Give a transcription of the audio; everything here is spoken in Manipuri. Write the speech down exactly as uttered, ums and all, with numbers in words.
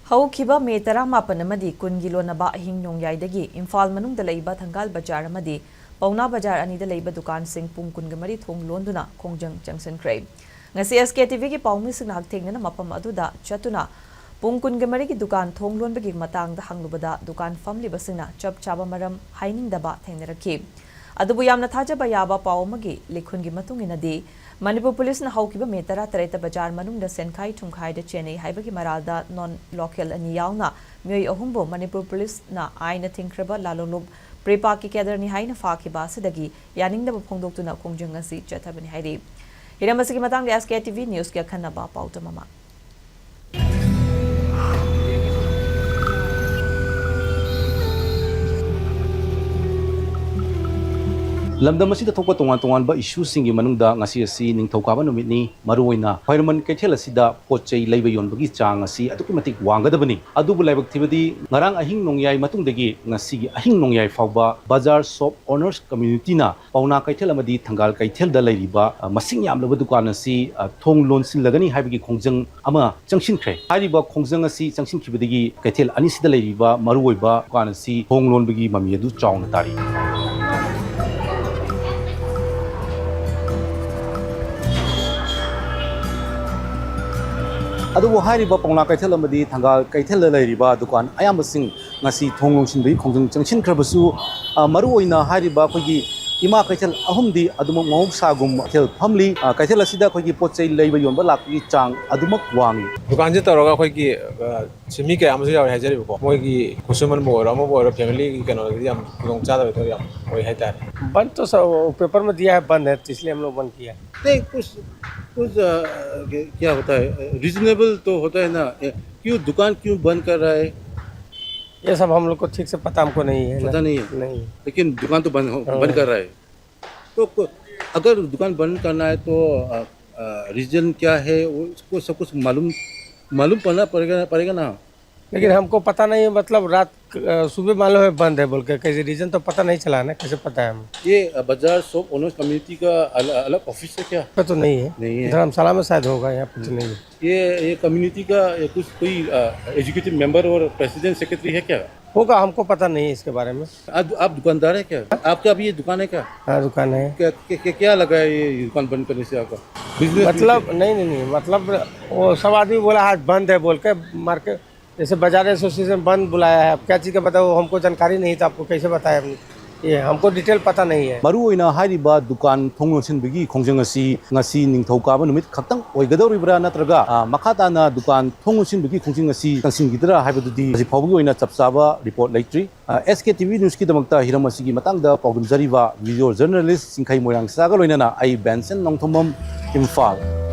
ꯍꯧꯈꯤꯕ ꯃꯦ ꯇꯔꯥꯃꯥꯄꯟ ꯑꯃꯗꯤ ꯀꯨꯟꯒꯤ ꯂꯣꯟꯅꯕ ꯑꯍꯤꯡ ꯅꯣꯡꯌꯥꯏꯗꯒꯤ ꯏꯝꯐꯥꯜ ꯃꯅꯨꯡꯗ ꯂꯩꯕ ꯊꯪꯒꯥꯜ ꯕꯖꯥꯔ ꯑꯃꯗꯤ ꯄꯥꯎꯅꯥ ꯕꯖꯥꯔ ꯑꯅꯤꯗ ꯂꯩꯕ ꯗꯨꯀꯥꯟꯁꯤꯡ ꯄꯨꯡ ꯀꯨꯟꯒ ꯃꯔꯤ ꯊꯣꯡ ꯂꯣꯟꯗꯨꯅ ꯈꯣꯡꯖꯪ ꯆꯪꯁꯤꯟꯈ꯭ꯔꯦ꯫ ꯉꯁꯤ ꯑꯦꯁ ꯀꯦ ꯇꯤ ꯚꯤꯒꯤ ꯄꯥꯎꯃꯤꯁꯤꯡꯅ ꯍꯛꯊꯦꯡꯅꯅ ꯃꯐꯝ ꯑꯗꯨꯗ ꯆꯠꯇꯨꯅ ꯄꯨꯡ ꯀꯨꯟꯒ ꯃꯔꯤꯒꯤ ꯗꯨꯀꯥꯟ ꯊꯣꯡ ꯂꯣꯟꯕꯒꯤ ꯃꯇꯥꯡꯗ ꯍꯪꯂꯨꯕꯗ ꯗꯨꯀꯥꯟ ꯐꯝꯂꯤꯕꯁꯤꯡꯅ ꯆꯞ ꯆꯥꯕ ꯃꯔꯝ ꯍꯥꯏꯅꯤꯡꯗꯕ ꯊꯦꯡꯅꯔꯛꯈꯤ꯫ ꯑꯗꯨꯕꯨ ꯌꯥꯝꯅ ꯊꯥꯖꯕ ꯌꯥꯕ ꯄꯥꯎ ꯑꯃꯒꯤ ꯂꯤꯈꯨꯟꯒꯤ ꯃꯇꯨꯡ ꯏꯟꯅꯗꯤ, ꯃꯅꯤꯄꯨꯔ ꯄꯨꯂꯤꯁꯅ ꯍꯧꯈꯤꯕ ꯃꯦ ꯇꯔꯥꯇꯔꯦꯠꯇ ꯕꯖꯥꯔ ꯃꯅꯨꯡꯗ ꯁꯦꯟꯈꯥꯏ ꯊꯨꯝꯈꯥꯏꯗ ꯆꯦꯟꯅꯩ ꯍꯥꯏꯕꯒꯤ ꯃꯔꯥꯜꯗ ꯅꯣꯟ ꯂꯣꯀꯦꯜ ꯑꯅꯤ ꯌꯥꯎꯅ ꯃꯤꯑꯣꯏ ꯑꯍꯨꯝꯕꯨ ꯃꯅꯤꯄꯨꯔ ꯄꯨꯂꯤꯁꯅ ꯑꯥꯏꯟꯅ ꯊꯤꯡꯈ꯭ꯔꯕ ꯂꯥꯂꯣꯡꯂꯨꯞ ꯄ꯭ꯔꯤꯄꯥꯛꯀꯤ ꯀꯦꯗꯔꯅꯤ ꯍꯥꯏꯅ ꯐꯥꯈꯤꯕ ꯑꯁꯤꯗꯒꯤ ꯌꯥꯅꯤꯡꯗꯕ ꯐꯣꯡꯗꯣꯛꯇꯨꯅ ꯈꯣꯡꯖꯪ ꯑꯁꯤ ꯆꯠꯊꯕꯅꯤ ꯍꯥꯏꯔꯤ꯫ ꯍꯤꯔꯝ ꯑꯁꯤꯒꯤ ꯃꯇꯥꯡꯗ ꯑꯦꯁ ꯀꯦ ꯇꯤ ꯚꯤ ꯅ꯭ꯌꯨꯁꯀꯤ ꯑꯈꯟꯅꯕ ꯄꯥꯎꯗꯝ ꯑꯃ꯫ ꯂꯝꯗꯝ ꯑꯁꯤꯗ ꯊꯣꯛꯄ ꯇꯣꯉꯥꯟ ꯇꯣꯉꯥꯟꯕ ꯏꯁꯨꯁꯤꯡꯒꯤ ꯃꯅꯨꯡꯗ ꯉꯁꯤ ꯑꯁꯤ ꯅꯤꯡꯊꯧꯀꯥꯕ ꯅꯨꯃꯤꯠꯅꯤ꯫ ꯃꯔꯨꯑꯣꯏꯅ ꯈ꯭ꯋꯥꯏꯔꯝꯕꯟ ꯀꯩꯊꯦꯜ ꯑꯁꯤꯗ ꯄꯣꯠ ꯆꯩ ꯂꯩꯕ ꯌꯣꯟꯕꯒꯤ ꯆꯥꯡ ꯑꯁꯤ ꯑꯗꯨꯛꯀꯤ ꯃꯇꯤꯛ ꯋꯥꯡꯒꯗꯕꯅꯤ꯫ ꯑꯗꯨꯕꯨ ꯂꯥꯏꯕꯛ ꯊꯤꯕꯗꯤ, ꯉꯔꯥꯡ ꯑꯍꯤꯡ ꯅꯣꯡꯌꯥꯏ ꯃꯇꯨꯡꯗꯒꯤ ꯉꯁꯤꯒꯤ ꯑꯍꯤꯡ ꯅꯣꯡꯌꯥꯏ ꯐꯥꯎꯕ ꯕꯖꯥꯔ ꯁꯣꯞ ꯑꯣꯅꯔꯁ ꯀꯝꯃ꯭ꯌꯨꯅꯤꯇꯤꯅ ꯄꯥꯎꯅꯥ ꯀꯩꯊꯦꯜ ꯑꯃꯗꯤ ꯊꯪꯒꯥꯜ ꯀꯩꯊꯦꯜꯗ ꯂꯩꯔꯤꯕ, ꯑ, ꯃꯁꯤꯡ ꯌꯥꯝꯂꯕ ꯗꯨꯀꯥꯟ ꯑꯁꯤ, ꯑ, ꯊꯣꯡ ꯂꯣꯟꯁꯤꯜꯂꯒꯅꯤ ꯍꯥꯏꯕꯒꯤ ꯈꯣꯡꯖꯪ ꯑꯃ ꯆꯪꯁꯤꯟꯈ꯭ꯔꯦ꯫ ꯍꯥꯏꯔꯤꯕ ꯈꯣꯡꯖꯪ ꯑꯁꯤ ꯆꯪꯁꯤꯟꯈꯤꯕꯗꯒꯤ ꯀꯩꯊꯦꯜ ꯑꯅꯤꯁꯤꯗ ꯂꯩꯔꯤꯕ ꯃꯔꯨꯑꯣꯏꯕ ꯗꯨꯀꯥꯟ ꯑꯁꯤ ꯊꯣꯡ ꯂꯣꯟꯕꯒꯤ ꯃꯃꯤ ꯑꯗꯨ ꯆꯥꯎꯅ ꯇꯥꯔꯤ꯫ ꯑꯗꯨꯕꯨ ꯍꯥꯏꯔꯤꯕ ꯄꯥꯎꯅꯥ ꯀꯩꯊꯦꯜ ꯑꯃꯗꯤ ꯊꯪꯒꯥꯜ ꯀꯩꯊꯦꯜꯗ ꯂꯩꯔꯤꯕ ꯗꯨꯀꯥꯟ ꯑꯌꯥꯝꯕꯁꯤꯡ ꯉꯁꯤ ꯊꯣꯡ ꯂꯣꯟꯁꯤꯟꯕꯒꯤ ꯈꯣꯡꯖꯪ ꯆꯪꯁꯤꯟꯈ꯭ꯔꯕꯁꯨ, ꯑ, ꯃꯔꯨꯑꯣꯏꯅ ꯍꯥꯏꯔꯤꯕ ꯑꯩꯈꯣꯏꯒꯤ ꯏꯃꯥ ꯀꯩꯊꯦꯜ ꯑꯍꯨꯝꯗꯤ ꯑꯗꯨꯃꯛ ꯃꯍꯧꯁꯥꯒꯨꯝ ꯀꯩꯊꯦꯜ ꯐꯝꯂꯤ꯫ ꯑ, ꯀꯩꯊꯦꯜ ꯑꯁꯤꯗ ꯑꯩꯈꯣꯏꯒꯤ ꯄꯣꯠ ꯆꯩ ꯂꯩꯕ ꯌꯣꯟꯕ ꯂꯥꯛꯄꯒꯤ ꯆꯥꯡ ꯑꯗꯨꯃꯛ ꯋꯥꯡꯉꯤ꯫ ꯗꯨꯀꯥꯟꯁꯦ ꯇꯧꯔꯒ ꯑꯩꯈꯣꯏꯒꯤ, ꯑ, ꯁꯤ ꯃꯤ ꯀꯌꯥ ꯑꯃꯁꯨ ꯌꯥꯎꯔꯤ ꯍꯥꯏꯖꯔꯤꯕꯀꯣ꯫ ꯃꯣꯏꯒꯤ ꯈꯨꯠꯁꯨꯃꯟꯕꯨ ꯑꯣꯏꯔꯣ, ꯑꯃꯕꯨ ꯑꯣꯏꯔꯣ, ꯐꯦꯃꯤꯂꯤꯒꯤ ꯀꯩꯅꯣꯗꯗꯤ ꯌꯥꯝ ꯈꯨꯗꯣꯡꯆꯥꯗꯕ ꯌꯥꯝ ꯑꯣꯏ ꯍꯥꯏꯇꯥꯔꯦ꯫ बंद तो सब पेपर में दिया है, बंद है, तो इसलिए हम लोग बंद किया है। नहीं, कुछ, कुछ, अ, क्या होता है, रीजनेबल तो होता है ना, ए, क्यों दुकान क्यों बंद कर रहा है? ये सब हम लोग को ठीक से पता हमको नहीं है ना। पता नहीं है? नहीं। लेकिन दुकान तो बंद हो, हाँ। बंद कर रहा है। तो को-, अगर दुकान बंद करना है तो, अ, अ, रीजन क्या है, वो, उसको सब कुछ मालूम, मालूम पड़ना पड़ेगा, पड़ेगा ना। लेकिन हमको पता नहीं है, मतलब रात अ, सुबह मालूम है बंद है बोल के, कैसे रीजन तो पता नहीं चला ना, कैसे पता है हम? ये, अ, बाजार शॉप ओनर्स कम्युनिटी का अल-, अलग ऑफिस है क्या? पे तो नहीं है। नहीं है। धर्मशाला में शायद होगा, यहाँ पे तो नहीं है। ये, ये कम्युनिटी का ये कुछ कोई, अ, एग्जीक्यूटिव मेंबर और प्रेसिडेंट सेक्रेटरी है क्या? होगा, हमको पता नहीं है इसके बारे में। आप, आप दुकानदार है क्या? आपका अभी ये दुकान है क्या? हाँ, दुकान है। क्या, क्या, क्या, क्या लगा है ये दुकान बंद करने से आपका बिजनेस? मतलब, नहीं, नहीं, नहीं, मतलब वो सब आदमी बोला आज बंद है बोल के मार्केट, जैसे बाजार एसोसिएशन बंद बुलाया है, अब क्या चीज़ का बताओ, हमको जानकारी नहीं था, आपको कैसे बताया हमने? ये हमको डिटेल पता नहीं है। ꯃꯔꯨꯑꯣꯏꯅ ꯍꯥꯏꯔꯤꯕ ꯗꯨꯀꯥꯟ ꯊꯣꯡ ꯂꯣꯟꯁꯤꯟꯕꯒꯤ ꯈꯣꯡꯖꯪ ꯑꯁꯤ ꯉꯁꯤ ꯅꯤꯡꯊꯧꯀꯥꯕ ꯅꯨꯃꯤꯠ ꯈꯛꯇꯪ ꯑꯣꯏꯒꯗꯧꯔꯤꯕ꯭ꯔꯥ, ꯅꯠꯇ꯭ꯔꯒ, ꯑ, ꯃꯈꯥ ꯇꯥꯅ ꯗꯨꯀꯥꯟ ꯊꯣꯡ ꯂꯣꯟꯁꯤꯟꯕꯒꯤ ꯈꯣꯡꯖꯪ ꯑꯁꯤ ꯆꯪꯁꯤꯟꯈꯤꯗ꯭ꯔꯥ ꯍꯥꯏꯕꯗꯨꯗꯤ ꯍꯧꯖꯤꯛ ꯐꯥꯎꯕꯒꯤ ꯑꯣꯏꯅ ꯆꯞ ꯆꯥꯕ ꯔꯤꯄꯣꯔꯠ ꯂꯩꯇ꯭ꯔꯤ꯫ ꯑ, ꯑꯦꯁ ꯀꯦ ꯇꯤ ꯚꯤ ꯅ꯭ꯌꯨꯁꯀꯤꯗꯃꯛꯇ ꯍꯤꯔꯝ ꯑꯁꯤꯒꯤ ꯃꯇꯥꯡꯗ ꯄꯥꯎꯗꯝꯖꯔꯤꯕ ꯚꯤꯗꯤꯑꯣ ꯖꯔꯅꯦꯂꯤꯁ ꯆꯤꯡꯈꯩ ꯃꯣꯏꯔꯥꯡꯆꯥꯒ ꯂꯣꯏꯅꯅ ꯑꯩ ꯕꯦꯟꯁꯟ ꯅꯣꯡꯊꯣꯝꯕꯝ, ꯏꯝꯐꯥꯜ꯫